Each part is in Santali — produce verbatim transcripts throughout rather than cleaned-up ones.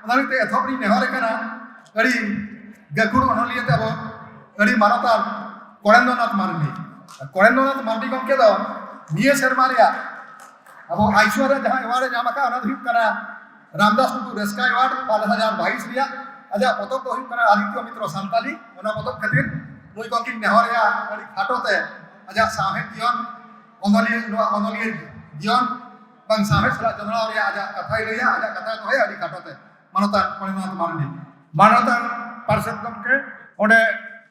ᱚᱱᱟ ᱞᱟᱹᱜᱤᱫ ᱛᱮ ᱮᱛᱚᱦᱚᱵ ᱨᱤᱧ ᱱᱮᱦᱚᱨᱮ ᱠᱟᱱᱟ ᱟᱹᱰᱤ ᱜᱟᱹᱠᱷᱩᱲ ᱚᱱᱚᱞᱤᱭᱟᱹ ᱛᱟᱵᱚ, ᱟᱹᱰᱤ ᱢᱟᱱᱚᱛᱟᱱ ᱠᱚᱨᱮᱱᱫᱨᱚᱱᱟᱛᱷ ᱢᱟᱨᱰᱤ᱾ ᱠᱚᱨᱮᱱᱫᱨᱚᱱᱟᱛᱷ ᱢᱟᱨᱰᱤ ᱜᱚᱢᱠᱮ ᱫᱚ ᱱᱤᱭᱟᱹ ᱥᱮᱨᱢᱟ ᱨᱮᱭᱟᱜ ᱟᱵᱚ ᱟᱭᱥᱳ ᱨᱮ ᱡᱟᱦᱟᱸ ᱮᱣᱟᱨᱰ ᱮ ᱧᱟᱢ ᱟᱠᱟᱫ, ᱚᱱᱟ ᱫᱚ ᱦᱩᱭᱩᱜ ᱠᱟᱱᱟ ᱨᱟᱢᱫᱟᱥ ᱴᱩᱰᱩ ᱨᱟᱹᱥᱠᱟᱹ ᱮᱣᱟᱨᱰ ᱵᱟᱨ ᱦᱟᱡᱟᱨ ᱵᱟᱭᱤᱥ ᱨᱮᱭᱟᱜ᱾ ᱟᱡᱟᱜ ᱯᱚᱛᱚᱵ ᱫᱚ ᱦᱩᱭᱩᱜ ᱠᱟᱱᱟ ᱟᱫᱤᱛᱭᱚ ᱢᱤᱛᱨᱚ ᱥᱟᱱᱛᱟᱞᱤ᱾ ᱚᱱᱟ ᱯᱚᱛᱚᱵ ᱠᱷᱟᱹᱛᱤᱨ ᱱᱩᱭ ᱜᱚᱢᱠᱮᱧ ᱱᱮᱦᱚᱨᱮᱭᱟ ᱟᱹᱰᱤ ᱠᱷᱟᱴᱚ ᱛᱮ ᱟᱡᱟᱜ ᱥᱟᱶᱦᱮᱫ ᱡᱤᱭᱚᱱ, ᱚᱱᱚᱞᱤᱭᱟᱹ, ᱱᱚᱣᱟ ᱚᱱᱚᱞᱤᱭᱟᱹ ᱡᱤᱭᱚᱱ ᱵᱟᱝ ᱥᱟᱶᱦᱮᱫ ᱥᱟᱞᱟᱜ ᱡᱚᱲᱟᱣ ᱨᱮᱭᱟᱜ ᱟᱡᱟᱜ ᱠᱟᱛᱷᱟᱭ ᱞᱟᱹᱭᱟ, ᱟᱡᱟᱜ ᱠᱟᱛᱷᱟᱭ ᱫᱚᱦᱚᱭᱟ ᱟᱹᱰᱤ ᱠᱷᱟᱴᱚ ᱛᱮ᱾ ᱢᱟᱱᱚᱛᱟᱱ ᱠᱚᱨᱮᱱᱫᱨᱚᱱᱟᱛᱷ ᱢᱟᱨᱰᱤ᱾ ᱢᱟᱱᱚᱛᱟᱱ ᱯᱟᱨᱥᱮᱛ ᱜᱚᱢᱠᱮ, ᱚᱸᱰᱮ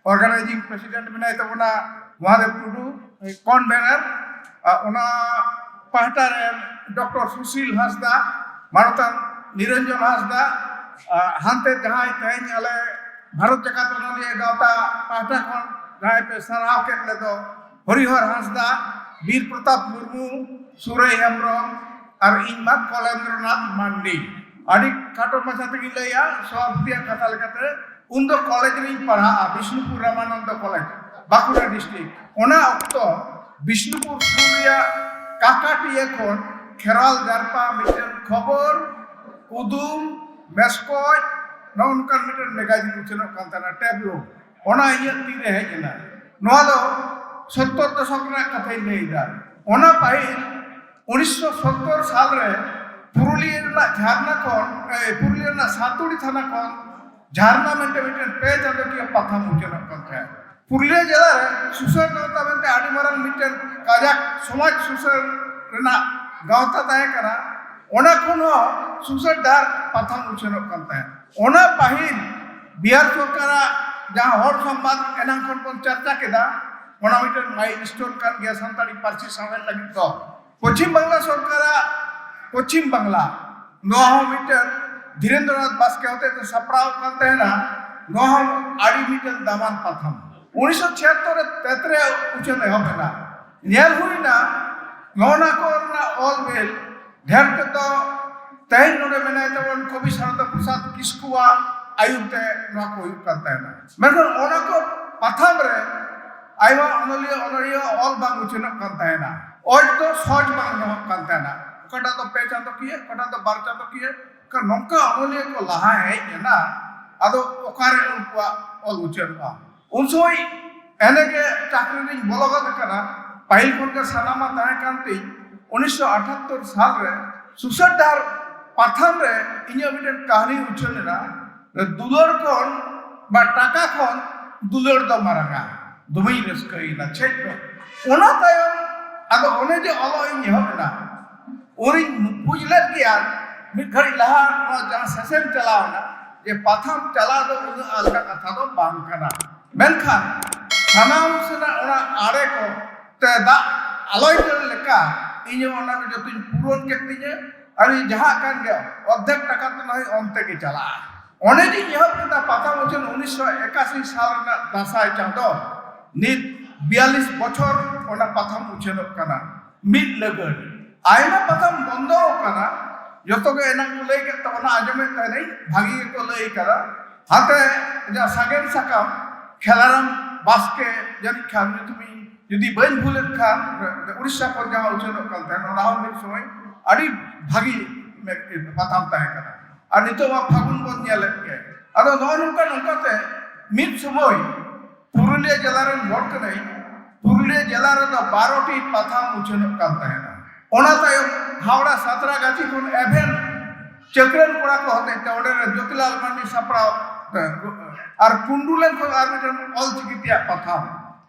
ᱚᱨᱜᱟᱱᱟᱭᱡᱤᱝ ᱯᱨᱮᱥᱤᱰᱮᱱᱴ ᱢᱮᱱᱟᱭ ᱛᱟᱵᱚᱱᱟ ᱢᱚᱦᱟᱫᱮᱵ ᱴᱩᱰᱩ, ᱠᱚᱱᱵᱷᱮᱱᱟᱨ, ᱟᱨ ᱚᱱᱟ ᱯᱟᱦᱴᱟ ᱨᱮᱱ ᱰᱚᱠᱴᱚᱨ ᱥᱩᱥᱤᱞ ᱦᱟᱸᱥᱫᱟ, ᱢᱟᱱᱚᱛᱟᱱ ᱱᱤᱨᱚᱧᱡᱚᱱ ᱦᱟᱸᱥᱫᱟ, ᱟᱨ ᱦᱟᱱᱛᱮ ᱡᱟᱦᱟᱸᱭ ᱛᱮᱦᱮᱧ ᱟᱞᱮ ᱵᱷᱟᱨᱚᱛ ᱡᱟᱠᱟᱛ ᱚᱱᱚᱞᱤᱭᱟᱹ ᱜᱟᱶᱛᱟ ᱯᱟᱦᱴᱟ ᱠᱷᱚᱱ ᱡᱟᱦᱟᱸᱭ ᱯᱮ ᱥᱟᱨᱦᱟᱣ ᱠᱮᱫ ᱞᱮᱫᱚ, ᱦᱚᱨᱤᱦᱚᱨ ᱦᱟᱸᱥᱫᱟ, ᱵᱤᱨ ᱯᱨᱚᱛᱟᱯ ᱢᱩᱨᱢᱩ, ᱥᱩᱨᱟᱹᱭ ᱦᱮᱢᱵᱨᱚᱢ, ᱟᱨ ᱤᱧ ᱢᱟ ᱠᱚᱞᱮᱱᱫᱨᱚᱱᱟᱛᱷ ᱢᱟᱱᱰᱤ᱾ ᱟᱹᱰᱤ ᱠᱷᱟᱴᱚ ᱢᱟᱪᱷᱟ ᱛᱮᱜᱮᱧ ᱞᱟᱹᱭᱟ, ᱥᱚᱵᱟᱯᱚᱛᱤᱭᱟᱜ ᱠᱟᱛᱷᱟ ᱞᱮᱠᱟᱛᱮ, ᱩᱱᱫᱚ ᱠᱚᱞᱮᱡᱽ ᱨᱤᱧ ᱯᱟᱲᱦᱟᱜᱼᱟ, ᱵᱤᱥᱱᱩᱯᱩᱨ ᱨᱟᱢᱟᱱᱚᱱᱫᱚ ᱠᱚᱞᱮᱡᱽ, ᱵᱟᱸᱠᱩᱲᱟ ᱰᱤᱥᱴᱨᱤᱠᱴ᱾ ᱚᱱᱟ ᱚᱠᱛᱚ ᱵᱤᱥᱱᱩᱯᱩᱨ ᱥᱩᱨ ᱨᱮᱭᱟᱜ ᱠᱟᱠᱟᱴᱤᱭᱟᱹ ᱠᱷᱚᱱ ᱠᱷᱮᱨᱣᱟᱞ ᱡᱟᱨᱯᱟ ᱢᱤᱫᱴᱮᱱ ᱠᱷᱚᱵᱚᱨ, ᱠᱩᱫᱩᱢ, ᱢᱮᱥᱠᱚᱡ, ᱱᱚᱜᱼᱚ ᱱᱚᱝᱠᱟᱱ ᱢᱤᱫᱴᱮᱱ ᱢᱮᱜᱟᱡᱤᱱ ᱩᱪᱷᱟᱹᱱᱚᱜ ᱠᱟᱱ ᱛᱟᱦᱮᱱᱟ, ᱴᱮᱵᱞᱳ᱾ ᱚᱱᱟ ᱤᱧᱟᱹᱜ ᱛᱤᱨᱮ ᱦᱮᱡ ᱮᱱᱟ᱾ ᱱᱚᱣᱟ ᱫᱚ ᱥᱚᱛᱛᱚᱨ ᱫᱚᱥᱚᱠ ᱨᱮᱱᱟᱜ ᱠᱟᱛᱷᱟᱧ ᱞᱟᱹᱭᱫᱟ᱾ ᱚᱱᱟ ᱯᱟᱹᱦᱤᱞ ᱩᱱᱤᱥᱥᱚ ᱥᱚᱛᱛᱚᱨ ᱥᱟᱞ ᱨᱮ ᱯᱩᱨᱩᱞᱤᱭᱟᱹ ᱨᱮᱱᱟᱜ ᱡᱷᱟᱨᱱᱟ ᱠᱷᱚᱱ, ᱮ, ᱯᱩᱨᱩᱞᱤᱭᱟᱹ ᱨᱮᱱᱟᱜ ᱥᱟᱛᱩᱲᱤ ᱛᱷᱟᱱᱟ ᱠᱷᱚᱱ ᱡᱷᱟᱨᱱᱟ ᱢᱮᱱᱛᱮ ᱢᱤᱫᱴᱮᱱ ᱯᱮ ᱪᱟᱸᱫᱳᱠᱤᱭᱟᱹ ᱯᱟᱛᱷᱟᱢ ᱩᱪᱷᱟᱹᱱᱚᱜ ᱠᱟᱱ ᱛᱟᱦᱮᱸᱫ᱾ ᱯᱩᱨᱩᱞᱤᱭᱟᱹ ᱡᱮᱞᱟ ᱨᱮ ᱥᱩᱥᱟᱹᱨ ᱜᱟᱶᱛᱟ ᱢᱮᱱᱛᱮ ᱟᱹᱰᱤ ᱢᱟᱨᱟᱝ ᱢᱤᱫᱴᱮᱱ ᱠᱟᱡᱟᱠ ᱥᱚᱢᱟᱡᱽ ᱥᱩᱥᱟᱹᱨ ᱨᱮᱱᱟᱜ ᱜᱟᱶᱛᱟ ᱛᱟᱦᱮᱸ ᱠᱟᱱᱟ᱾ ᱚᱱᱟ ᱠᱷᱚᱱ ᱦᱚᱸ ᱥᱩᱥᱟᱹᱨ ᱰᱟᱦᱟᱨ ᱯᱟᱛᱷᱟᱢ ᱩᱪᱷᱟᱹᱱᱚᱜ ᱠᱟᱱ ᱛᱟᱦᱮᱸᱫ᱾ ᱚᱱᱟ ᱯᱟᱹᱦᱤᱞ ᱵᱤᱦᱟᱨ ᱥᱚᱨᱠᱟᱨᱟᱜ ᱡᱟᱦᱟᱸ ᱦᱚᱲ ᱥᱚᱢᱵᱟᱫ ᱮᱱᱟᱝ ᱠᱷᱚᱱ ᱵᱚᱱ ᱪᱟᱨᱪᱟ ᱠᱮᱫᱟ, ᱚᱱᱟ ᱢᱤᱫᱴᱮᱱ ᱢᱟᱭᱤᱞ ᱥᱴᱳᱱ ᱠᱟᱱ ᱜᱮᱭᱟ ᱥᱟᱱᱛᱟᱲᱤ ᱯᱟᱹᱨᱥᱤ ᱥᱟᱶᱦᱮᱫ ᱞᱟᱹᱜᱤᱫ ᱫᱚ᱾ ᱯᱚᱪᱷᱤᱢ ᱵᱟᱝᱞᱟ ᱥᱚᱨᱠᱟᱨᱟᱜ ᱯᱚᱪᱷᱤᱢ ᱵᱟᱝᱞᱟ, ᱱᱚᱣᱟ ᱦᱚᱸ ᱢᱤᱫᱴᱮᱱ ᱫᱷᱤᱨᱮᱱᱫᱨᱚᱱᱟᱛᱷ ᱵᱟᱥᱠᱮ ᱦᱚᱛᱮᱛᱮ ᱥᱟᱯᱲᱟᱣ ᱠᱟᱱ ᱛᱟᱦᱮᱱᱟ᱾ ᱱᱚᱣᱟ ᱦᱚᱸ ᱟᱹᱰᱤ ᱢᱤᱫᱴᱮᱱ ᱫᱟᱢᱟᱱ ᱯᱟᱛᱷᱟᱢ᱾ ᱩᱱᱤᱥᱥᱚ ᱪᱷᱤᱭᱟᱛᱛᱚᱨ ᱨᱮ ᱛᱮᱛᱨᱮ ᱩᱪᱷᱟᱹᱱ ᱮᱦᱚᱵ ᱮᱱᱟ᱾ ᱧᱮᱞ ᱦᱩᱭᱱᱟ, ᱱᱚᱜᱼᱚ ᱱᱟ ᱠᱚ ᱨᱮᱱᱟᱜ ᱚᱞ ᱵᱤᱞ ᱰᱷᱮᱨ ᱛᱮᱫᱚ ᱛᱮᱦᱮᱧ ᱱᱚᱰᱮ ᱢᱮᱱᱟᱭ ᱛᱟᱵᱚᱱ ᱠᱚᱵᱤ ᱥᱟᱨᱚᱫᱟ ᱯᱨᱚᱥᱟᱫᱽ ᱠᱤᱥᱠᱩᱣᱟᱜ ᱟᱹᱭᱩᱨ ᱛᱮ ᱱᱚᱣᱟ ᱠᱚ ᱦᱩᱭᱩᱜ ᱠᱟᱱ ᱛᱟᱦᱮᱱᱟ᱾ ᱢᱮᱱᱠᱷᱟᱱ ᱚᱱᱟ ᱠᱚ ᱯᱟᱛᱷᱟᱢ ᱨᱮ ᱟᱭᱢᱟ ᱚᱱᱚᱞᱤᱭᱟᱹ ᱚᱱᱚᱞᱤᱭᱟᱹ ᱚᱞ ᱵᱟᱝ ᱩᱪᱷᱟᱹᱱᱚᱜ ᱠᱟᱱ ᱛᱟᱦᱮᱱᱟ᱾ ᱚᱞ ᱫᱚ ᱥᱚᱦᱚᱡ ᱵᱟᱝ ᱧᱟᱢᱚᱜ ᱠᱟᱱ ᱛᱟᱦᱮᱱᱟ᱾ ᱚᱠᱟᱴᱟᱜ ᱫᱚ ᱯᱮ ᱪᱟᱸᱫᱚᱠᱤᱭᱟᱹ, ᱚᱠᱟᱴᱟᱜ ᱫᱚ ᱵᱟᱨ ᱪᱟᱸᱫᱚᱠᱤᱭᱟᱹ, ᱱᱚᱝᱠᱟ ᱚᱱᱚᱞᱤᱭᱟᱹ ᱠᱚ ᱞᱟᱦᱟ ᱦᱮᱡ ᱮᱱᱟ, ᱟᱫᱚ ᱚᱠᱟᱨᱮ ᱩᱱᱠᱩᱣᱟᱜ ᱚᱞ ᱩᱪᱟᱹᱲᱚᱜᱼᱟ? ᱩᱱ ᱥᱚᱢᱚᱭ ᱮᱱᱮ ᱜᱮ ᱪᱟᱹᱠᱨᱤ ᱨᱤᱧ ᱵᱚᱞᱚ ᱜᱚᱫ ᱟᱠᱟᱱᱟ᱾ ᱯᱟᱹᱦᱤᱞ ᱠᱷᱚᱱ ᱜᱮ ᱥᱟᱱᱟᱢᱟ ᱛᱟᱦᱮᱸ ᱠᱟᱱ ᱛᱤᱧ᱾ ᱩᱱᱤᱥᱥᱚ ᱟᱴᱷᱟᱛᱛᱚᱨ ᱥᱟᱞ ᱨᱮ ᱥᱩᱥᱟᱹᱨ ᱰᱟᱦᱟᱨ ᱯᱟᱛᱷᱟᱢ ᱨᱮ ᱤᱧᱟᱹᱜ ᱢᱤᱫᱴᱮᱱ ᱠᱟᱹᱦᱱᱤ ᱩᱪᱷᱟᱹᱱ ᱮᱱᱟ, ᱫᱩᱞᱟᱹᱲ ᱠᱷᱚᱱ ᱵᱟ ᱴᱟᱠᱟ ᱠᱷᱚᱱ ᱫᱩᱞᱟᱹᱲ ᱫᱚ ᱢᱟᱨᱟᱝᱟ᱾ ᱫᱚᱢᱮᱧ ᱨᱟᱹᱥᱠᱟᱹᱭᱮᱱᱟ ᱪᱮᱫ ᱫᱚ᱾ ᱚᱱᱟ ᱛᱟᱭᱚᱢ ᱟᱫᱚ ᱚᱱᱮ ᱡᱮ ᱚᱞᱚᱜ ᱤᱧ ᱮᱦᱚᱵ ᱮᱱᱟ, ᱩᱱᱤᱧ ᱵᱩᱡᱽ ᱞᱮᱫ ᱜᱮᱭᱟ, ᱢᱤᱫ ᱜᱷᱟᱹᱲᱤᱡ ᱞᱟᱦᱟ ᱱᱚᱣᱟ ᱡᱟᱦᱟᱸ ᱥᱮᱥᱮᱱ ᱪᱟᱞᱟᱣ ᱮᱱᱟ, ᱡᱮ ᱯᱟᱛᱷᱟᱢ ᱪᱟᱞᱟᱣ ᱫᱚ ᱩᱱᱟᱹᱜ ᱟᱞᱜᱟ ᱠᱟᱛᱷᱟ ᱫᱚ ᱵᱟᱝ ᱠᱟᱱᱟ᱾ ᱢᱮᱱᱠᱷᱟᱱ ᱥᱟᱱᱟᱢ ᱥᱮᱱᱟᱜ ᱚᱱᱟ ᱟᱲᱮ ᱠᱚ ᱛᱮ ᱫᱟᱜ ᱟᱞᱚᱭ ᱫᱟᱹᱲ ᱞᱮᱠᱟ ᱤᱧ ᱦᱚᱸ ᱚᱱᱟ ᱠᱚ ᱡᱚᱛᱚᱧ ᱯᱩᱨᱚᱱ ᱠᱮᱫ ᱛᱤᱧᱟᱹ᱾ ᱟᱨ ᱤᱧ ᱡᱟᱦᱟᱸ ᱠᱟᱱ ᱜᱮᱭᱟ, ᱚᱨᱫᱷᱮᱠ ᱴᱟᱠᱟ ᱛᱮ ᱱᱚᱜᱼᱚᱭ ᱚᱱᱛᱮ ᱜᱮ ᱪᱟᱞᱟᱜᱼᱟ᱾ ᱚᱱᱮ ᱡᱮᱧ ᱮᱦᱚᱵ ᱠᱮᱫᱟ ᱯᱟᱛᱷᱟᱢ ᱩᱪᱷᱟᱹᱱ ᱩᱱᱤᱥᱥᱚ ᱮᱠᱟᱥᱤ ᱥᱟᱞ ᱨᱮᱱᱟᱜ ᱫᱟᱸᱥᱟᱭ ᱪᱟᱸᱫᱚ, ᱱᱤᱛ ᱵᱤᱭᱟᱞᱤᱥ ᱵᱚᱪᱷᱚᱨ ᱚᱱᱟ ᱯᱟᱛᱷᱟᱢ ᱩᱪᱷᱟᱹᱱᱚᱜ ᱠᱟᱱᱟ᱾ ᱢᱤᱫ ᱞᱟᱹᱜᱟᱹᱲ ᱟᱭᱢᱟ ᱯᱟᱛᱷᱟᱢ ᱵᱚᱱᱫᱚ ᱟᱠᱟᱱᱟ᱾ ᱡᱚᱛᱚ ᱜᱮ ᱮᱱᱟᱝ ᱠᱚ ᱞᱟᱹᱭ ᱠᱮᱫ ᱛᱟᱵᱚᱱᱟ, ᱟᱸᱡᱚᱢᱮᱫ ᱛᱟᱦᱮᱱᱟᱹᱧ, ᱵᱷᱟᱹᱜᱤ ᱜᱮᱠᱚ ᱞᱟᱹᱭ ᱠᱟᱫᱟ᱾ ᱦᱟᱱᱛᱮ ᱡᱟᱦᱟᱸ ᱥᱟᱜᱮᱱ ᱥᱟᱠᱟᱢ ᱠᱷᱮᱞᱟᱨᱟᱢ ᱵᱟᱥᱠᱮ, ᱡᱟᱹᱱᱤᱡ ᱠᱷᱟᱱ ᱧᱩᱛᱩᱢᱤᱧ ᱡᱩᱫᱤ ᱵᱟᱹᱧ ᱵᱷᱩᱞᱮᱫ ᱠᱷᱟᱱ, ᱩᱲᱤᱥᱥᱟ ᱠᱷᱚᱱ ᱡᱟᱦᱟᱸ ᱩᱪᱷᱟᱹᱱᱚᱜ ᱠᱟᱱ ᱛᱟᱦᱮᱸᱱ, ᱚᱱᱟ ᱦᱚᱸ ᱢᱤᱫ ᱥᱚᱢᱚᱭ ᱟᱹᱰᱤ ᱵᱷᱟᱹᱜᱤ ᱢᱤᱫ ᱯᱟᱛᱷᱟᱢ ᱛᱟᱦᱮᱸ ᱠᱟᱱᱟ᱾ ᱟᱨ ᱱᱤᱛᱚᱜ ᱢᱟ ᱯᱷᱟᱹᱜᱩᱱ ᱵᱚᱱ ᱧᱮᱞᱮᱫ ᱜᱮ᱾ ᱟᱫᱚ ᱱᱚᱜᱼᱚ ᱱᱚᱝᱠᱟ ᱱᱚᱝᱠᱟᱛᱮ ᱢᱤᱫ ᱥᱚᱢᱚᱭ ᱯᱩᱨᱩᱞᱤᱭᱟᱹ ᱡᱮᱞᱟ ᱨᱮᱱ ᱦᱚᱲ ᱠᱟᱹᱱᱟᱹᱧ, ᱯᱩᱨᱩᱞᱤᱭᱟᱹ ᱡᱮᱞᱟ ᱨᱮᱫᱚ ᱵᱟᱨᱚ ᱴᱤ ᱯᱟᱛᱷᱟᱢ ᱩᱪᱷᱟᱹᱱᱚᱜ ᱠᱟᱱ ᱛᱟᱦᱮᱸᱱᱟ᱾ ᱚᱱᱟ ᱛᱟᱭᱚᱢ ᱦᱟᱣᱲᱟ ᱥᱟᱸᱛᱨᱟᱜᱟᱪᱷᱤ ᱠᱷᱚᱱ ᱮᱵᱷᱮᱱ ᱪᱟᱹᱠᱨᱟᱹᱱ ᱠᱚᱲᱟ ᱠᱚ ᱦᱚᱛᱮᱡ ᱛᱮ ᱚᱸᱰᱮ ᱨᱮ ᱡᱳᱛᱤᱞᱟᱞ ᱢᱟᱨᱰᱤ ᱥᱟᱯᱲᱟᱣ, ᱟᱨ ᱠᱩᱱᱰᱩᱞᱮᱱ ᱠᱷᱚᱱ ᱟᱨ ᱢᱤᱫᱴᱮᱱ ᱚᱞᱪᱤᱠᱤ ᱛᱮᱭᱟᱜ ᱯᱟᱛᱷᱟᱢ,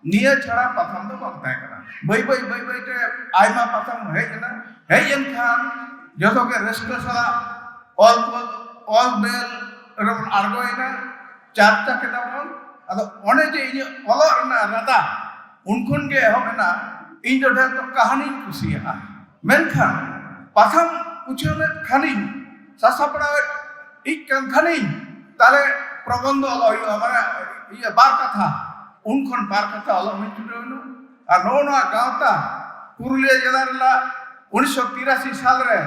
ᱱᱤᱭᱟᱹ ᱪᱷᱟᱲᱟ ᱯᱟᱛᱷᱟᱢ ᱫᱚ ᱵᱟᱝ ᱛᱟᱦᱮᱸ ᱠᱟᱱᱟ᱾ ᱵᱟᱹᱭ ᱵᱟᱹᱭ ᱵᱟᱹᱭ ᱵᱟᱹᱭ ᱛᱮ ᱟᱭᱢᱟ ᱯᱟᱛᱷᱟᱢ ᱦᱮᱡ ᱮᱱᱟ᱾ ᱦᱮᱡ ᱮᱱ ᱠᱷᱟᱱ ᱡᱚᱛᱚ ᱜᱮ ᱨᱟᱹᱥᱠᱟᱹ ᱥᱟᱞᱟᱜ ᱚᱞ ᱠᱚ, ᱚᱞ ᱵᱮᱞ ᱨᱮᱵᱚᱱ ᱟᱬᱜᱚᱭᱮᱱᱟ, ᱪᱟᱨᱪᱟ ᱠᱮᱫᱟ ᱵᱚᱱ᱾ ᱟᱫᱚ ᱚᱱᱮ ᱡᱮ ᱤᱧᱟᱹᱜ ᱚᱞᱚᱜ ᱨᱮᱱᱟᱜ ᱨᱟᱫᱟ ᱩᱱ ᱠᱷᱚᱱ ᱜᱮ ᱮᱦᱚᱵ ᱮᱱᱟ᱾ ᱤᱧ ᱫᱚ ᱰᱷᱮᱨ ᱫᱚ ᱠᱟᱹᱦᱱᱤᱧ ᱠᱩᱥᱤᱭᱟᱜᱼᱟ, ᱢᱮᱱᱠᱷᱟᱱ ᱯᱟᱛᱷᱟᱢ ᱩᱪᱷᱟᱹᱱᱮᱫ ᱠᱷᱟᱱᱤᱧ, ᱥᱟᱥᱟᱯᱲᱟᱣᱮᱫ ᱤᱡ ᱠᱟᱱ ᱠᱷᱟᱱᱤᱧ, ᱛᱟᱦᱞᱮ ᱯᱨᱚᱵᱚᱱᱫᱷᱚ ᱚᱞᱚᱜ ᱦᱩᱭᱩᱜᱼᱟ, ᱢᱟᱱᱮ ᱤᱭᱟᱹ ᱵᱟᱨ ᱠᱟᱛᱷᱟ᱾ ᱩᱱ ᱠᱷᱚᱱ ᱵᱟᱨ ᱠᱟᱛᱷᱟ ᱚᱞᱚᱜ ᱦᱩᱭ ᱪᱷᱩᱴᱟᱹᱣ ᱮᱱᱟ᱾ ᱟᱨ ᱱᱚᱜᱼᱚ ᱱᱚᱣᱟ ᱜᱟᱶᱛᱟ ᱯᱩᱨᱩᱞᱤᱭᱟᱹ ᱡᱮᱞᱟ ᱨᱮᱱᱟᱜ ᱩᱱᱤᱥᱥᱚ ᱛᱤᱨᱟᱥᱤ ᱥᱟᱞ ᱨᱮ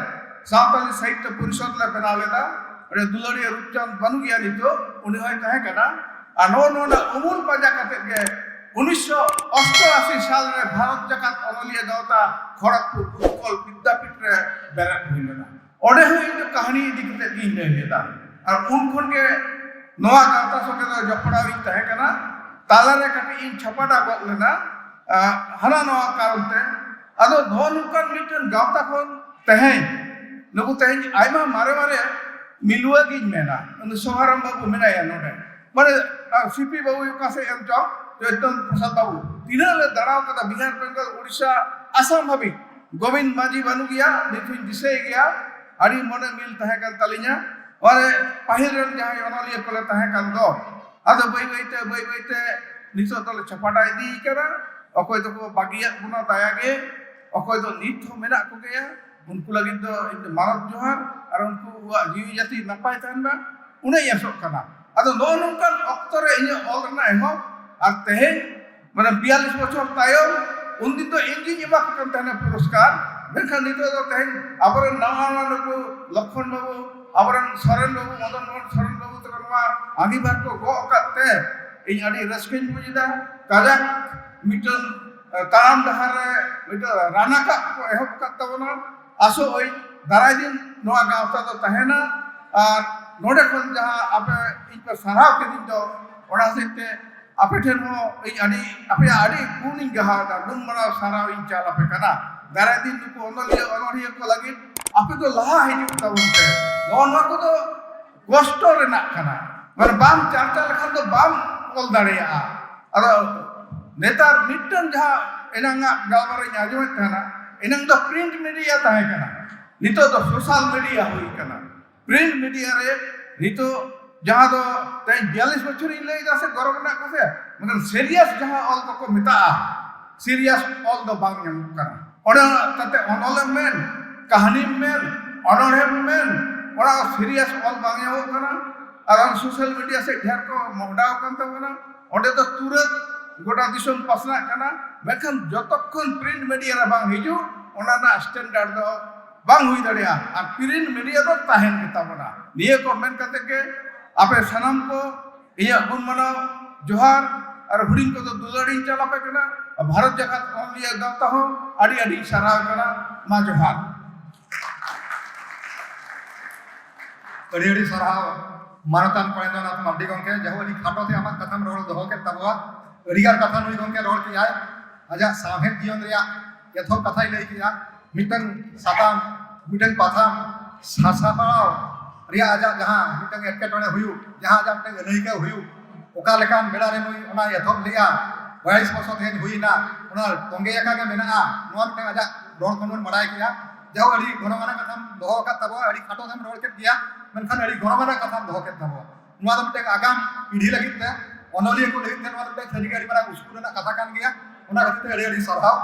ᱥᱟᱶᱛᱟᱞᱤ ᱥᱟᱦᱤᱛᱛᱚ ᱯᱚᱨᱤᱥᱚᱫᱽ ᱞᱮ ᱵᱮᱱᱟᱣ ᱞᱮᱫᱟ᱾ ᱚᱸᱰᱮ ᱫᱩᱞᱟᱹᱲᱤᱭᱟᱹ ᱨᱩᱯᱪᱟᱸᱫᱽ ᱵᱟᱹᱱᱩᱜ ᱜᱮᱭᱟ ᱱᱤᱛᱚᱜ, ᱩᱱᱤ ᱦᱚᱸᱭ ᱛᱟᱦᱮᱸ ᱠᱟᱱᱟ᱾ ᱟᱨ ᱱᱚᱜᱼᱚ ᱱᱚᱣᱟ ᱩᱢᱩᱞ ᱯᱟᱸᱡᱟ ᱠᱟᱛᱮ ᱜᱮ ᱩᱱᱤᱥᱥᱚ ᱚᱥᱴᱚᱟᱥᱤ ᱥᱟᱞ ᱨᱮ ᱵᱷᱟᱨᱚᱛ ᱡᱟᱠᱟᱛ ᱚᱱᱚᱞᱤᱭᱟᱹ ᱜᱟᱶᱛᱟ ᱠᱷᱚᱲᱚᱜᱽᱯᱩᱨ ᱩᱛᱠᱚᱞ ᱵᱤᱫᱽᱫᱟᱯᱤᱴ ᱨᱮ ᱵᱮᱨᱮᱫ ᱦᱩᱭ ᱞᱮᱱᱟ᱾ ᱚᱸᱰᱮ ᱦᱚᱸ ᱤᱧ ᱫᱚ ᱠᱟᱹᱦᱱᱤ ᱤᱫᱤ ᱠᱟᱛᱮ ᱜᱤᱧ ᱞᱟᱹᱭ ᱞᱮᱫᱟ᱾ ᱟᱨ ᱩᱱ ᱠᱷᱚᱱ ᱜᱮ ᱱᱚᱣᱟ ᱜᱟᱶᱛᱟ ᱥᱚᱸᱜᱮ ᱫᱚ ᱡᱚᱯᱲᱟᱣ ᱤᱧ ᱛᱟᱦᱮᱸ ᱠᱟᱱᱟ᱾ ᱛᱟᱞᱟᱨᱮ ᱠᱟᱹᱴᱤᱡ ᱤᱧ ᱪᱷᱟᱯᱟᱰᱟ ᱜᱚᱫ ᱞᱮᱱᱟ, ᱟᱸ, ᱦᱟᱱᱟ ᱱᱚᱣᱟ ᱠᱟᱨᱚᱱ ᱛᱮ᱾ ᱟᱫᱚ ᱱᱚᱜᱼᱚ ᱱᱚᱝᱠᱟᱱ ᱢᱤᱫᱴᱮᱱ ᱜᱟᱶᱛᱟ ᱠᱷᱚᱱ ᱛᱮᱦᱮᱧ, ᱱᱩᱠᱩ ᱛᱮᱦᱮᱧ ᱟᱭᱢᱟ ᱢᱟᱨᱮ ᱢᱟᱨᱮ ᱢᱤᱞᱩᱣᱟᱹ ᱜᱤᱧ ᱢᱮᱱᱟ, ᱩᱱᱤ ᱥᱚᱦᱟᱨᱟᱢ ᱵᱟᱹᱵᱩ ᱢᱮᱱᱟᱭᱟ ᱱᱚᱰᱮ, ᱢᱟᱱᱮ, ᱟᱨ ᱥᱤᱯᱤ ᱵᱟᱹᱵᱩ ᱚᱠᱟ ᱥᱮᱫ ᱮᱱ ᱪᱚ, ᱪᱳᱭᱛᱚᱱ ᱯᱨᱚᱥᱟᱫᱽ ᱵᱟᱹᱵᱩ, ᱛᱤᱱᱟᱹᱜ ᱞᱮ ᱫᱟᱬᱟ ᱠᱟᱫᱟ ᱵᱤᱦᱟᱨ, ᱵᱮᱝᱜᱚᱞ, ᱩᱲᱤᱥᱥᱟ, ᱟᱥᱟᱢ ᱦᱟᱹᱵᱤᱡ᱾ ᱜᱳᱵᱤᱱᱫ ᱢᱟᱹᱡᱷᱤ ᱵᱟᱹᱱᱩᱜ ᱜᱮᱭᱟ, ᱱᱤᱛ ᱦᱚᱸᱧ ᱫᱤᱥᱟᱹᱭ ᱜᱮᱭᱟ, ᱟᱹᱰᱤ ᱢᱚᱱᱮ ᱢᱤᱞ ᱛᱟᱦᱮᱸ ᱠᱟᱱ ᱛᱟᱹᱞᱤᱧᱟ᱾ ᱚᱱᱮ ᱯᱟᱹᱦᱤᱞ ᱨᱮᱱ ᱡᱟᱦᱟᱸᱭ ᱚᱱᱚᱞᱤᱭᱟᱹ ᱠᱚᱞᱮ ᱛᱟᱦᱮᱸ ᱠᱟᱱ ᱫᱚ, ᱟᱫᱚ ᱵᱟᱹᱭ ᱵᱟᱹᱭ ᱛᱮ, ᱵᱟᱹᱭ ᱵᱟᱹᱭ ᱛᱮ ᱱᱤᱛᱚᱜ ᱫᱚᱞᱮ ᱪᱷᱟᱯᱟᱰᱟ ᱤᱫᱤ ᱠᱟᱱᱟ᱾ ᱚᱠᱚᱭ ᱫᱚᱠᱚ ᱵᱟᱹᱜᱤᱭᱟᱫ ᱵᱚᱱᱟ ᱫᱟᱭᱟ ᱜᱮ, ᱚᱠᱚᱭ ᱫᱚ ᱱᱤᱛ ᱦᱚᱸ ᱢᱮᱱᱟᱜ ᱠᱚᱜᱮᱭᱟ᱾ ᱩᱱᱠᱩ ᱞᱟᱹᱜᱤᱫ ᱫᱚ ᱤᱧ ᱫᱚ ᱢᱟᱱᱚᱛ ᱡᱚᱦᱟᱨ, ᱟᱨ ᱩᱱᱠᱩᱣᱟᱜ ᱡᱤᱣᱤ ᱡᱟᱹᱛᱤ ᱱᱟᱯᱟᱭ ᱛᱟᱦᱮᱱ ᱢᱟ, ᱩᱱᱟᱹᱜ ᱤᱧ ᱟᱥᱚᱜ ᱠᱟᱱᱟ᱾ ᱟᱫᱚ ᱱᱚᱜᱼᱚ ᱱᱚᱝᱠᱟᱱ ᱚᱠᱛᱚ ᱨᱮ ᱤᱧᱟᱹᱜ ᱚᱞ ᱨᱮᱱᱟᱜ ᱮᱦᱚᱵ, ᱟᱨ ᱛᱮᱦᱮᱧ, ᱢᱟᱱᱮ, ᱵᱤᱭᱟᱞᱞᱤᱥ ᱵᱚᱪᱷᱚᱨ ᱛᱟᱭᱚᱢ, ᱩᱱᱫᱤᱱ ᱫᱚ ᱤᱧ ᱜᱤᱧ ᱮᱢᱟ ᱠᱚ ᱠᱟᱱ ᱛᱟᱦᱮᱱᱟ ᱯᱩᱨᱚᱥᱠᱟᱨ, ᱢᱮᱱᱠᱷᱟᱱ ᱱᱤᱛᱚᱜ ᱫᱚ ᱛᱮᱦᱮᱧ ᱟᱵᱚᱨᱮᱱ ᱱᱟᱣᱟ ᱱᱟᱣᱟ ᱱᱩᱠᱩ ᱞᱚᱠᱠᱷᱚᱱ ᱵᱟᱹᱵᱩ, ᱟᱵᱚᱨᱮᱱ ᱥᱚᱨᱮᱱ ᱵᱟᱹᱵᱩ, ᱢᱚᱫᱚᱱ ᱢᱳᱦᱚᱱ ᱥᱚᱨᱮᱱ ᱵᱟᱹᱵᱩ ᱛᱟᱠᱚ ᱱᱚᱣᱟ ᱟᱸᱜᱤᱵᱷᱟᱨ ᱠᱚ ᱜᱚᱜ ᱟᱠᱟᱫ ᱛᱮ ᱤᱧ ᱟᱹᱰᱤ ᱨᱟᱹᱥᱠᱟᱹᱧ ᱵᱩᱡᱽ ᱮᱫᱟ᱾ ᱠᱟᱡᱟᱠ ᱢᱤᱫᱴᱟᱝ, ᱮ, ᱛᱟᱲᱟᱢ ᱰᱟᱦᱟᱨ ᱨᱮ ᱢᱤᱫᱴᱟᱝ ᱨᱟᱱᱟᱠᱟᱵ ᱠᱚ ᱮᱦᱚᱵ ᱟᱠᱟᱫ ᱛᱟᱵᱚᱱᱟ᱾ ᱟᱥᱚᱜ ᱟᱹᱧ ᱫᱟᱨᱟᱭ ᱫᱤᱱ ᱱᱚᱣᱟ ᱜᱟᱶᱛᱟ ᱫᱚ ᱛᱟᱦᱮᱱᱟ, ᱟᱨ ᱱᱚᱰᱮ ᱠᱷᱚᱱ ᱡᱟᱦᱟᱸ ᱟᱯᱮ ᱤᱧ ᱯᱮ ᱥᱟᱨᱦᱟᱣ ᱠᱤᱫᱤᱧ ᱫᱚ, ᱚᱱᱟ ᱦᱚᱛᱮᱡ ᱛᱮ ᱟᱯᱮ ᱴᱷᱮᱱ ᱦᱚᱸ ᱤᱧ ᱟᱹᱰᱤ, ᱟᱯᱮᱭᱟᱜ ᱟᱹᱰᱤ ᱜᱩᱱᱤᱧ ᱜᱟᱦᱟᱣ ᱮᱫᱟ, ᱜᱩᱱ ᱢᱟᱱᱟᱣ ᱥᱟᱨᱦᱟᱣ ᱤᱧ ᱪᱟᱞ ᱟᱯᱮ ᱠᱟᱱᱟ᱾ ᱫᱟᱨᱟᱭ ᱫᱤᱱ ᱱᱩᱠᱩ ᱚᱱᱚᱞᱤᱭᱟᱹ ᱚᱱᱚᱲᱦᱤᱭᱟᱹ ᱠᱚ ᱞᱟᱹᱜᱤᱫ ᱟᱯᱮ ᱫᱚ ᱞᱟᱦᱟ ᱦᱤᱡᱩᱜ ᱛᱟᱵᱚᱱ ᱯᱮ᱾ ᱱᱚᱜᱼᱚ ᱱᱚᱣᱟ ᱠᱚᱫᱚ ᱠᱚᱥᱴᱚ ᱨᱮᱱᱟᱜ ᱠᱟᱱᱟ, ᱢᱟᱱᱮ ᱵᱟᱢ ᱪᱟᱨᱪᱟ ᱞᱮᱠᱷᱟᱱ ᱫᱚ ᱵᱟᱢ ᱚᱞ ᱫᱟᱲᱮᱭᱟᱜᱼᱟ᱾ ᱟᱫᱚ ᱱᱮᱛᱟᱨ ᱢᱤᱫᱴᱟᱝ ᱡᱟᱦᱟᱸ ᱮᱱᱟᱝᱟᱜ ᱜᱟᱞᱢᱟᱨᱟᱣ ᱤᱧ ᱟᱸᱡᱚᱢᱮᱫ ᱛᱟᱦᱮᱱᱟ, ᱮᱱᱟᱝ ᱫᱚ ᱯᱨᱤᱱᱴ ᱢᱤᱰᱤᱭᱟ ᱛᱟᱦᱮᱸ ᱠᱟᱱᱟ, ᱱᱤᱛᱚᱜ ᱫᱚ ᱥᱳᱥᱟᱞ ᱢᱤᱰᱤᱭᱟ ᱦᱩᱭ ᱠᱟᱱᱟ᱾ ᱯᱨᱤᱱᱴ ᱢᱤᱰᱤᱭᱟ ᱨᱮ ᱱᱤᱛᱚᱜ ᱡᱟᱦᱟᱸ ᱫᱚ ᱛᱮᱦᱮᱧ ᱵᱤᱭᱟᱞᱞᱤᱥ ᱵᱚᱪᱷᱚᱨ ᱤᱧ ᱞᱟᱹᱭ ᱮᱫᱟ ᱥᱮ ᱜᱚᱨᱚᱵᱽ ᱨᱮᱱᱟᱜ ᱠᱟᱛᱷᱟ, ᱢᱮᱱᱠᱷᱟᱱ ᱥᱤᱨᱤᱭᱟᱥ ᱡᱟᱦᱟᱸ ᱚᱞ ᱠᱚᱠᱚ ᱢᱮᱛᱟᱜᱼᱟ, ᱥᱤᱨᱤᱭᱟᱥ ᱚᱞ ᱫᱚ ᱵᱟᱝ ᱧᱟᱢᱚᱜ ᱠᱟᱱᱟ᱾ ᱚᱸᱰᱮ ᱛᱟᱛᱮ ᱚᱱᱚᱞᱮᱢ ᱢᱮᱱ, ᱠᱟᱹᱦᱱᱤᱢ ᱢᱮᱱ, ᱚᱱᱚᱬᱦᱮᱢ ᱢᱮᱱ, ᱚᱱᱟ ᱥᱤᱨᱤᱭᱟᱥ ᱚᱞ ᱵᱟᱝ ᱧᱟᱢᱚᱜ ᱠᱟᱱᱟ᱾ ᱟᱨ ᱥᱳᱥᱟᱞ ᱢᱤᱰᱤᱭᱟ ᱥᱮᱫ ᱰᱷᱮᱨ ᱠᱚ ᱢᱚᱦᱰᱟᱣ ᱟᱠᱟᱱ ᱛᱟᱵᱚᱱᱟ᱾ ᱚᱸᱰᱮ ᱫᱚ ᱛᱩᱨᱟᱹᱛ ᱜᱚᱴᱟ ᱫᱤᱥᱚᱢ ᱯᱟᱥᱱᱟᱜ ᱠᱟᱱᱟ, ᱢᱮᱱᱠᱷᱟᱱ ᱡᱚᱛᱚᱠᱷᱚᱱ ᱯᱨᱤᱱᱴ ᱢᱤᱰᱤᱭᱟ ᱨᱮ ᱵᱟᱝ ᱦᱤᱡᱩᱜ, ᱚᱱᱟ ᱨᱮᱱᱟᱜ ᱥᱴᱮᱱᱰᱟᱨᱰ ᱫᱚ ᱵᱟᱝ ᱦᱩᱭ ᱫᱟᱲᱮᱭᱟᱜᱼᱟ᱾ ᱟᱨ ᱯᱨᱤᱱᱴ ᱢᱤᱰᱤᱭᱟ ᱫᱚ ᱛᱟᱦᱮᱱ ᱜᱮᱛᱟ ᱵᱚᱱᱟ᱾ ᱱᱤᱭᱟᱹ ᱠᱚ ᱢᱮᱱ ᱠᱟᱛᱮ ᱜᱮ ᱟᱯᱮ ᱥᱟᱱᱟᱢ ᱠᱚ ᱤᱧᱟᱹᱜ ᱜᱩᱱ ᱢᱟᱱᱟᱣ ᱡᱚᱦᱟᱨ, ᱟᱨ ᱦᱩᱰᱤᱧ ᱠᱚᱫᱚ ᱫᱩᱞᱟᱹᱲᱤᱧ ᱪᱟᱞ ᱟᱯᱮ ᱠᱟᱱᱟ᱾ ᱵᱷᱟᱨᱚᱛ ᱡᱟᱠᱟᱛ ᱚᱱᱚᱞᱤᱭᱟᱹ ᱜᱟᱶᱛᱟ ᱦᱚᱸ ᱟᱹᱰᱤ ᱟᱹᱰᱤᱧ ᱥᱟᱨᱦᱟᱣ ᱠᱟᱱᱟ᱾ ᱢᱟ ᱡᱚᱦᱟᱨ᱾ ᱟᱹᱰᱤ ᱟᱹᱰᱤ ᱥᱟᱨᱦᱟᱣ ᱢᱟᱱᱚᱛᱟᱱ ᱠᱚᱨᱮᱱᱫᱨᱚᱱᱟᱛᱷ ᱢᱟᱨᱰᱤ ᱜᱚᱢᱠᱮ, ᱡᱟᱦᱟᱸ ᱟᱹᱰᱤ ᱠᱷᱟᱴᱚ ᱛᱮ ᱟᱢᱟᱜ ᱠᱟᱛᱷᱟᱢ ᱨᱚᱲ ᱫᱚᱦᱚ ᱠᱮᱫ ᱛᱟᱵᱚᱣᱟ᱾ ᱟᱹᱰᱤᱜᱟᱱ ᱠᱟᱛᱷᱟ ᱱᱩᱭ ᱜᱚᱢᱠᱮ ᱨᱚᱲ ᱠᱮᱫᱟᱭ, ᱟᱡᱟᱜ ᱥᱟᱶᱦᱮᱫ ᱡᱤᱭᱚᱱ ᱨᱮᱭᱟᱜ ᱮᱛᱚᱦᱚᱵ ᱠᱟᱛᱷᱟᱭ ᱞᱟᱹᱭ ᱠᱮᱫᱟ᱾ ᱢᱤᱫᱴᱟᱝ ᱥᱟᱛᱟᱢ, ᱢᱤᱫᱴᱟᱝ ᱯᱟᱛᱷᱟᱢ ᱥᱟᱥᱟᱯᱲᱟᱣ ᱨᱮᱭᱟᱜ ᱟᱡᱟᱜ ᱡᱟᱦᱟᱸ ᱢᱤᱫᱴᱟᱝ ᱮᱴᱠᱮᱴᱚᱬᱮ ᱦᱩᱭᱩᱜ, ᱡᱟᱦᱟᱸ ᱟᱡᱟᱜ ᱢᱤᱫᱴᱟᱝ ᱟᱹᱱᱟᱹᱭᱠᱟᱹᱣ ᱦᱩᱭᱩᱜ, ᱚᱠᱟ ᱞᱮᱠᱟᱱ ᱵᱮᱲᱟ ᱨᱮ ᱱᱩᱭ ᱚᱱᱟ ᱮᱛᱚᱦᱚᱵ ᱞᱮᱫᱼᱟ, ᱵᱟᱭᱤᱥ ᱵᱚᱪᱷᱚᱨ ᱛᱮᱦᱮᱧ ᱦᱩᱭ ᱮᱱᱟ, ᱚᱱᱟ ᱛᱚᱸᱜᱮ ᱟᱠᱟ ᱜᱮ ᱢᱮᱱᱟᱜᱼᱟ, ᱱᱚᱣᱟ ᱢᱤᱫᱴᱟᱝ ᱟᱡᱟᱜ ᱨᱚᱲ ᱠᱷᱚᱱ ᱵᱚᱱ ᱵᱟᱲᱟᱭ ᱠᱮᱫᱟ᱾ ᱡᱟᱦᱳ, ᱟᱹᱰᱤ ᱜᱚᱱᱚᱝ ᱟᱱᱟᱜ ᱠᱟᱛᱷᱟᱢ ᱫᱚᱦᱚ ᱟᱠᱟᱫ ᱛᱟᱵᱚᱣᱟ, ᱟᱹᱰᱤ ᱠᱷᱟᱴᱚ ᱛᱮᱢ ᱨᱚᱲ ᱠᱮᱫ ᱜᱮᱭᱟ, ᱢᱮᱱᱠᱷᱟᱱ ᱟᱹᱰᱤ ᱜᱚᱱᱚᱝ ᱟᱱᱟᱜ ᱠᱟᱛᱷᱟᱢ ᱫᱚᱦᱚ ᱠᱮᱫ ᱛᱟᱵᱚᱣᱟ᱾ ᱱᱚᱣᱟ ᱫᱚ ᱢᱤᱫᱴᱟᱝ ᱟᱜᱟᱢ ᱯᱤᱲᱦᱤ ᱞᱟᱹᱜᱤᱫ ᱛᱮ, ᱚᱱᱚᱞᱤᱭᱟᱹ ᱠᱚ ᱞᱟᱹᱜᱤᱫ ᱛᱮ ᱱᱚᱣᱟ ᱫᱚ ᱢᱤᱫᱴᱟᱝ ᱥᱟᱹᱨᱤᱜᱮ ᱟᱹᱰᱤ ᱢᱟᱨᱟᱝ ᱩᱥᱠᱩᱨ ᱨᱮᱱᱟᱜ ᱠᱟᱛᱷᱟ ᱠᱟᱱ ᱜᱮᱭᱟ᱾ ᱚᱱᱟ ᱠᱷᱟᱹᱛᱤᱨ ᱛᱮ ᱟᱹᱰᱤ ᱟᱹᱰᱤ ᱥᱟᱨᱦᱟᱣ᱾